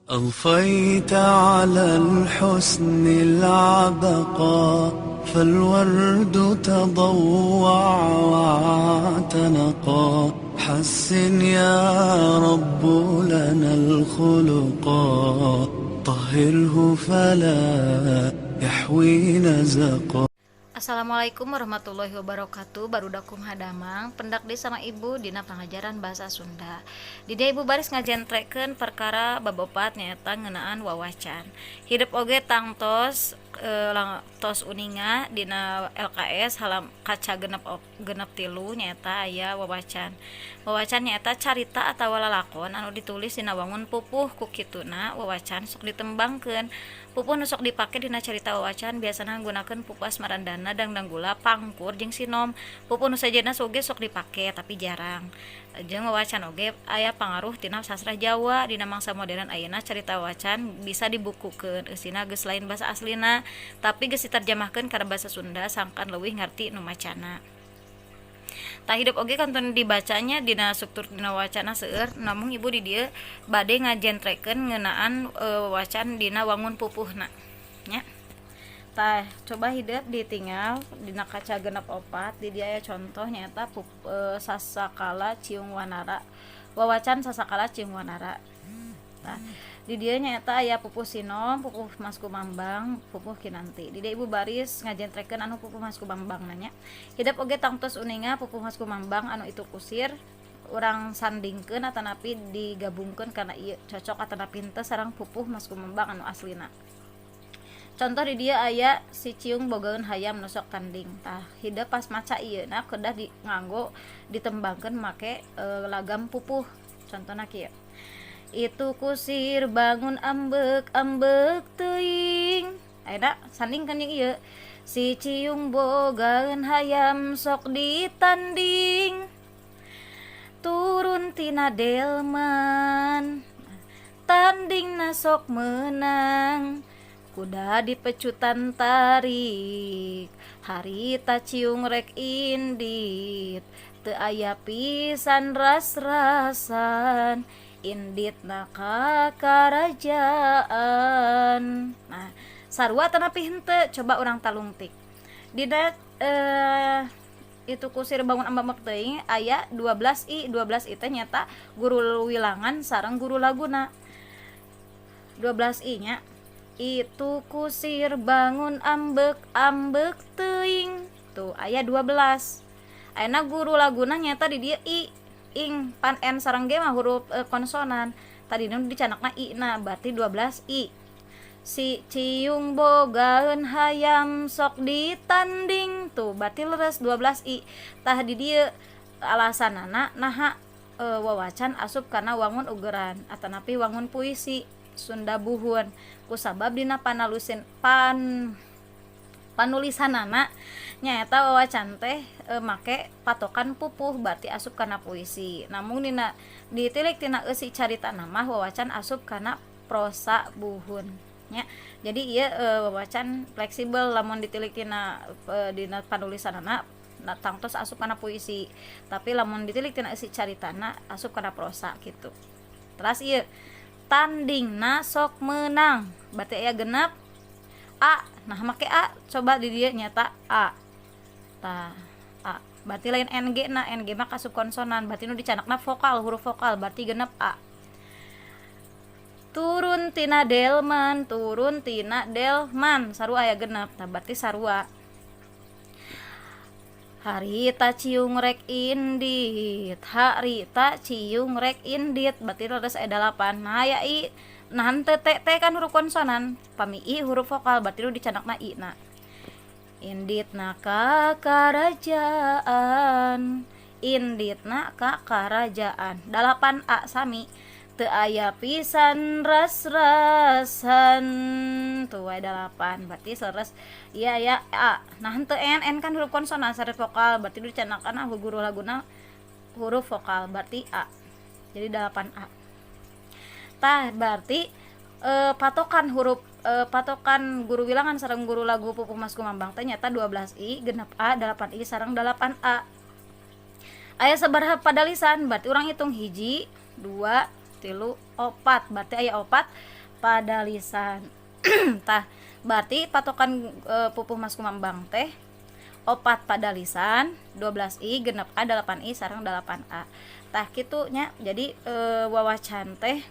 أضفيت على الحسن العبقى فالورد تضوع واعتنقا حسن يا رب لنا الخلقا طهره فلا يحوي نزقا. Assalamualaikum warahmatullahi wabarakatuh. Barudak, kumaha damang? Pendak deui sama Ibu dina pangajaran bahasa Sunda. Di dieu Ibu baris ngajentrekeun perkara bab 4, nyaeta ngeunaan wawacan. Hidep oge tangtos tos uninga dina LKS halam kaca 63, nyaeta aya wawacan. Wawacan nyaeta carita atawa lalakon anu ditulis dina wangun pupuh. Ku kituna wawacan sok ditembangkeun. Pupuh nu sok dipake dina carita wawacan biasana nggunakeun pupuh Asmarandana, Dangdanggula, Pangkur jeung Sinom. Pupuh nu sejenna oge sok dipake, tapi jarang. Jeung wawacan oge aya pangaruh tina sastra Jawa. Dina mangsa modern ayeuna, carita wawacan bisa dibukukeun. Eusina geus lain basa aslina, tapi geus diterjemahkeun kana basa Sunda sangkan leuwih ngarti nu macana. Tah, hidep oge kantun dibacanya dina struktur dina wacana seueur, namun Ibu di dieu bade ngajentrekeun ngeunaan wawacan dina wangun pupuhna nya. Tah, coba hidep ditinggal dina kaca 64. Di dieu aya contoh, nyaeta Sasakala Ciung Wanara, wawacan Sasakala Ciung Wanara. Tah, di dieu nyaeta aya pupuh Sinom, pupuh Mas Kumambang, pupuh Kinanti. Di dieu Ibu baris ngajentrekeun anu pupuh Mas Kumambang nanya. Hidep oge tangtos uninga pupuh Mas Kumambang anu itu kusir urang sandingkeun atanapi digabungkeun kana ieu, cocok atanapi henteu sareng pupuh Mas Kumambang anu aslina. Contoh di dieu aya si ciung bogaeun hayam nu sok tanding. Tah, hidep pas maca ieu na kedah di nganggo ditembangkeun make lagam pupuh. Contohna kieu: "Itu kusir bangun ambek ambek teuing." Ayeuna sandingkeun jeung ieu: "Si ciung bogaeun hayam sok ditanding, turun tina delman, tandingna sok menang, kuda dipecutan tarik, harita ciung rek indit teu aya pisan ras-rasan, inditna ka karajaan." Nah, sarua atanapi henteu? Coba urang talungtik dina "Itu kusir bangun ambek teuing" aya 12 i. 12 i teh nyaeta guru wilangan sareng guru laguna. 12 i nya: "Itu kusir bangun ambek ambek teuing." Tuh, aya 12. Ayeuna guru laguna nyaeta di dieu i, ing. Pan n sareng g mah huruf konsonan tadi nu dicandakna i na, berarti 12 i. "Si ciung bogaeun hayam sok ditanding." Tuh, berarti leres 12 i. Tah, di dieu alasanana naha wawacan asup kana wangun ugeran atanapi wangun puisi Sunda buhun, kusabab dina panalusin pan panulisanana nyaeta wawacan teh make patokan pupuh, berarti asup kana puisi. Namun dina ditilik tina eusi caritana mah wawacan asup kana prosa buhun nya. Jadi ieu wawacan fleksibel. Lamun ditilik tina dina panulisanana na tangtos asup kana puisi, tapi lamun ditilik tina eusi caritana asup kana prosa gitu. Terus ieu "tandingna sok menang", berarti aya genep a. Nah, make a? Coba di dieu nyaeta a. Tah, a berarti lain ng. Nah, ng mah kasup konsonan, berarti nu dicandakna vokal, huruf vokal, berarti genep a. "Turun tina delman", "turun tina delman" sarua aya genep. Nah, berarti sarua. "Harita ciung rek indit", "harita ciung rek indit", berarti leres aya 8. Nah, aya i. Nah, henteu t, t kan huruf konsonan, pami i huruf vokal, berarti nu dicandakna i na. "Inditna ka karajaan", "inditna ka karajaan", 8 a sami. "Teu aya pisan ras-rasan." Tuh, aya 8, berarti leres iya ya a. Nah, henteu n, n kan huruf konsonan sanes vokal, berarti nu dicandakna guru laguna huruf vokal berarti A, jadi 8A. Tah berarti patokan huruf patokan guru bilangan sareng guru lagu pupuh Maskumambang teh nyata 12 I, genep A, 8 I sareng 8 A. Aya sabaraha padalisan? Berarti urang hitung hiji, dua, tilu, opat. Berarti aya opat padalisan. Tah berarti patokan pupuh Maskumambang teh opat padalisan, 12 I, genep A, 8 I sareng 8 A. Tah kitu nya. Jadi wawacan teh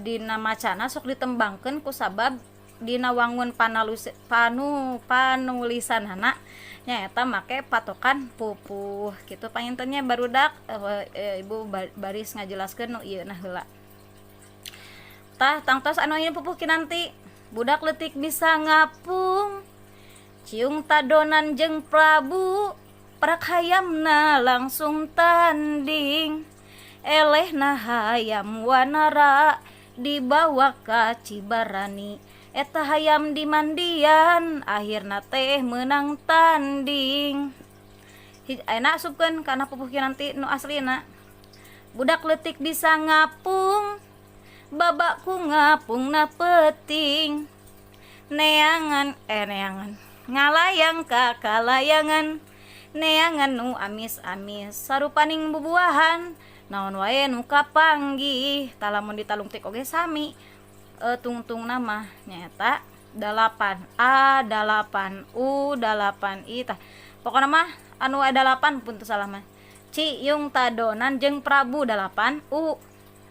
dina macana sok ditembangkeun kusabab dina wangun panalus panu panulisanana nyaeta make patokan pupuh kitu. Panginten nya, barudak, ibu baris ngajelaskeun nu ieu na heula. Tah, tangtos anu ieu pupuh Kinanti. Budak leutik bisa ngapung, Ciung tadonan jeung Prabu, prak hayamna langsung tanding, elehna hayam wanara dibawa ka Cibarani, eta hayam dimandian akhirna teh menang tanding. Ayeuna asupkeun kana pupuh Kinanti nu aslina. Budak leutik bisa ngapung, babakku ngapungna peuting, neangan neangan ngalayang ka kalayangan, neangan nu amis-amis sarupaning bubuahan, naon wae nu kapanggih. Tah, lamun ditalungtik oge sami, tungtungna mah nyaeta 8 A, 8 U, 8 I. Tah, pokona mah anu aya 8 pun teu salah mah. Ciung tadonan jeung Prabu, 8 U,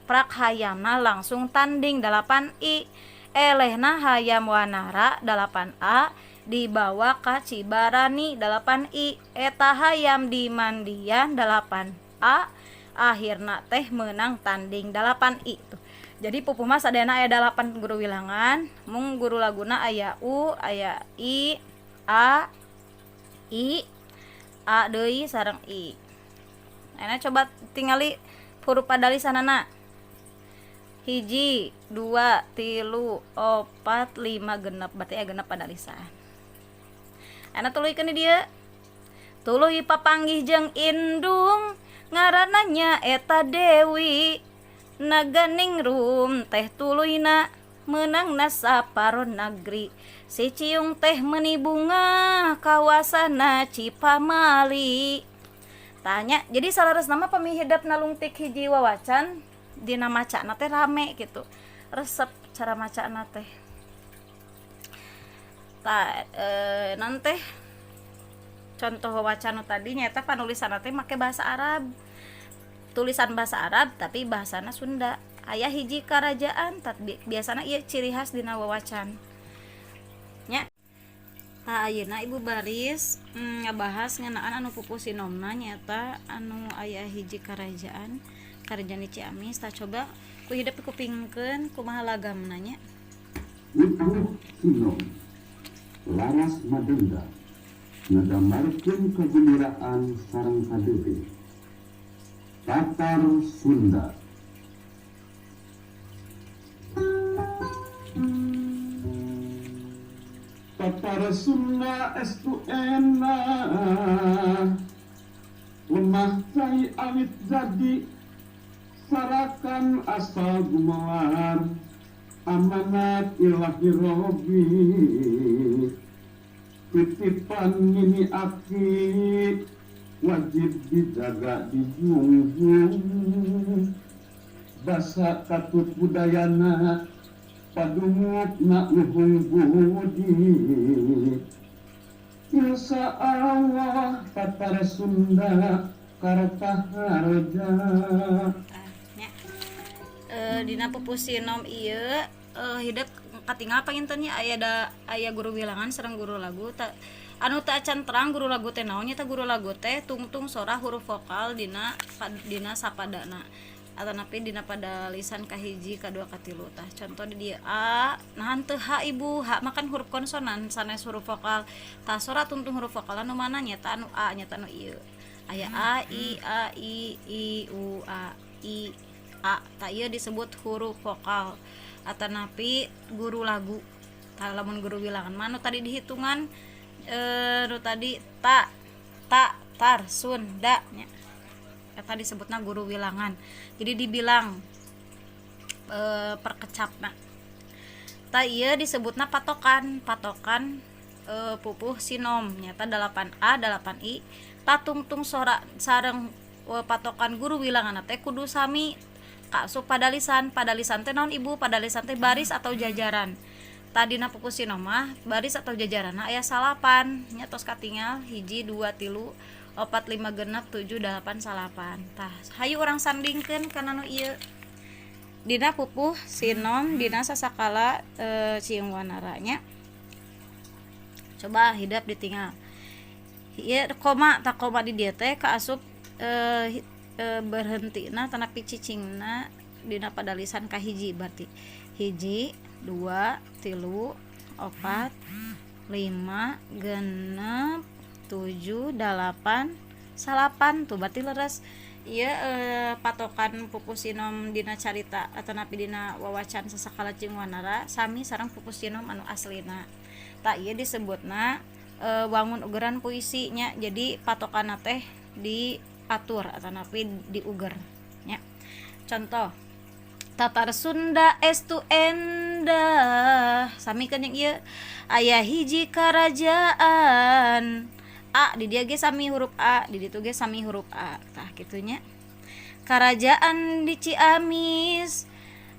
prak hayamna langsung tanding, 8 I, elehna hayam wanara, 8 A, dibawa ka Cibarani, 8 I, eta hayam dimandian, 8 A, akhirna teh menang tanding, 8 I tuh. Jadi pupuh mah sadayana aya 8 guru wilangan, mung guru laguna aya U, aya I, A, I, A deui sareng I. Ayeuna coba tingali huruf padalisanana. Hiji, dua, tilu, opat, lima, genep. Berarti aya genep padalisan. Ayeuna tuluykeun di dieu. Tuluy papanggih jeung indung, ngaranna nya eta Dewi Naganingrum teh, tuluyna meunangna saparo nagri. Si Ciung teh meuni bunga kawasana Cipamali. Tanya, jadi salaresna mah pami hidep nalungtik hiji wawacan dina macana teh rame gitu, resep cara macana teh. Tah, non teh contoh wawacan nu tadi nyaeta panulisan teh make bahasa Arab, tulisan bahasa Arab tapi bahasana Sunda, aya hiji kerajaan. Biasana ieu ciri khas dina wawacan nya. Tah, ayeuna ibu baris ngabahas ngeunaan anu pupuh sinomna, nyaeta anu aya hiji kerajaan, kerajaan di Ciamis. Tah, coba ku hidep kupingkeun kumaha lagamna nya. Pupuh Sinom Laras Madenda ngagambarkeun kagembiraan sareng kadeuleu. Tatar Sunda. Tatar Sunda estu enak, lemah cai awit jadi sarakan asal gumelar, amanat ilahi robi, titipan nini aki, wajib dijaga dijunjung, basa katut budayana padumukna luhung budi. Insya Allah Tatar Sunda Kartaharja. Nya. Dina pupuh sinom ieu hidep katingal panginten nya aya da aya guru bilangan sareng guru lagu. Ta, anu teu acan terang guru lagu teh naon, nya guru lagu teh tungtung sora huruf vokal dina dina sapadana atanapi dina pada lisan kahiji, kadua, katilu. Tah, contoh di dieu A, nah teu H ibu, H mah kan huruf konsonan sanes huruf vokal. Tah, sora tungtung huruf vokal anu mana? Nyata anu A, nyata anu ieu aya A, I, A, I, I, U, A, I, A. Tah, ieu disebut huruf vokal atanapi guru lagu. Tah, lamun guru bilangan mah nu tadi dihitungan, nu tadi ta, ta, Tatar Sunda nya. Eta disebutna guru wilangan. Jadi dibilang perkecapna. Tah ieu disebutna patokan, patokan pupuh sinom nyata 8A 8I tatungtung sora sareng patokan guru wilangan teh kudu sami kaasup padalisan. Padalisan teh naon ibu? Padalisan teh baris atau jajaran. Tadina pupuh sinom mah baris atau jajaran aya salapan nya, tos katingal 1 2 3 4 5 6 7 8 salapan. Tah hayu urang sandingkeun kana nu ieu dina pupuh sinom dina sasakala Ciung Wanara nya. Coba hidep ditinggal ieu koma, tak koma di dieu teh kaasup berhentina tanapi cicingna dina padalisan kahiji, berarti 1 2 3 4 5 6 7 8 salapan tuh berarti leres ieu patokan pupuh sinom dina carita atanapi dina wawacan sasakala Ciung Wanara sami sareng pupuh sinom anu aslina. Tah ieu disebutna wangun ugeran puisi nya, jadi patokanna teh diatur atanapi diuger nya. Contoh Tatar Sunda estu endah sami kan yang ieu aya hiji karajaan A di dieu ge sami huruf A, di ditu ge sami huruf A. Tah kitu nya. Karajaan di Ciamis,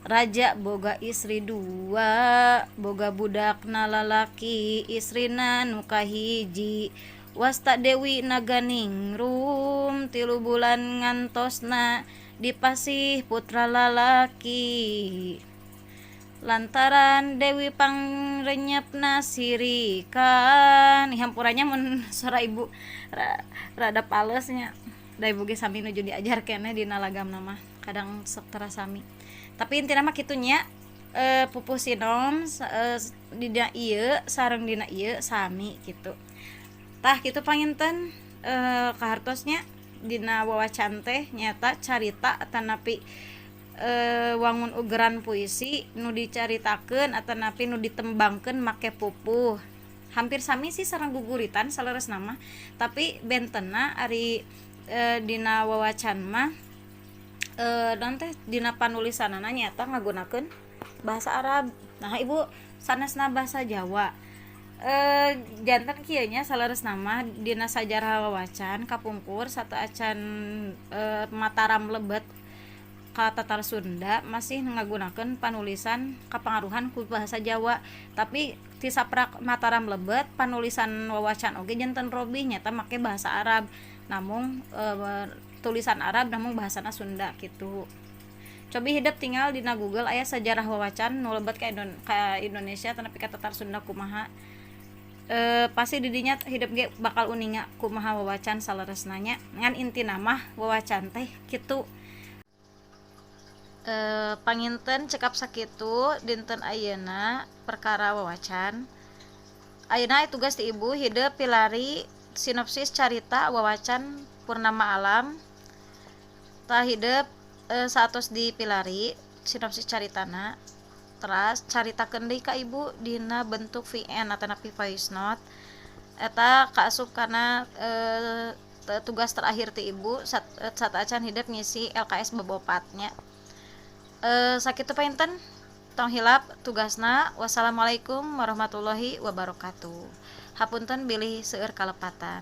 raja boga istri dua, boga budakna lalaki, istrina nu kahiji wasta Dewi Naganingrum, 3 bulan ngantosna dipasih putra lalaki. Lantaran Dewi pangrenyepna sirikan. Hampuranya mun suara ibu rada palesnya, da ibu ge sami nuju diajar keneh dina lagamna mah kadang sok tara sami, tapi intina mah kitu nya. Pupuh sinom dina ieu sareng dina ieu sami kitu. Tah kitu panginten kahartosnya dina wawacan teh nyata carita atanapi wangun ugeran puisi nu dicaritakeun atanapi nu ditembangkeun make pupuh. Hampir sami sih sareng guguritan saleresna mah, tapi bentena ari dina wawacan mah naon teh dina panulisanana nyata ngagunakeun bahasa Arab. Nah ibu sanesna bahasa Jawa. Janten kieu nya, saleresna mah dina sajarah wawacan kapungkur sateuacan Mataram lebet ka Tatar Sunda masih ngagunakeun panulisan kapangaruhan ku bahasa Jawa, tapi ti saprak Mataram lebet panulisan wawacan oge janten robih nyata make bahasa Arab, namung tulisan Arab namung bahasana Sunda kitu. Cobi hidep tinggal dina Google aya sejarah wawacan nu lebet ka Indonesia tapi ka Tatar Sunda kumaha, pasti didinya hidep ge bakal uninga kumaha wawacan saleresna nya. Ngan intina mah wawacan teh kitu. Panginten cekap sakitu dinten ayeuna perkara wawacan. Ayeuna tugas ti ibu hidep pilari sinopsis carita wawacan Purnama Alam. Tah hidep saatos dipilari sinopsis caritana, teras caritakeun deui ka ibu dina bentuk VN atanapi voice note. Eta kaasup kana tugas terakhir ti ibu sateuacan hidep ngisi LKS bab 4 nya. Sakitu panginten, tong hilap tugasna. Wassalamualaikum warahmatullahi wabarakatuh. Hapunten bilih seueur kalepatan.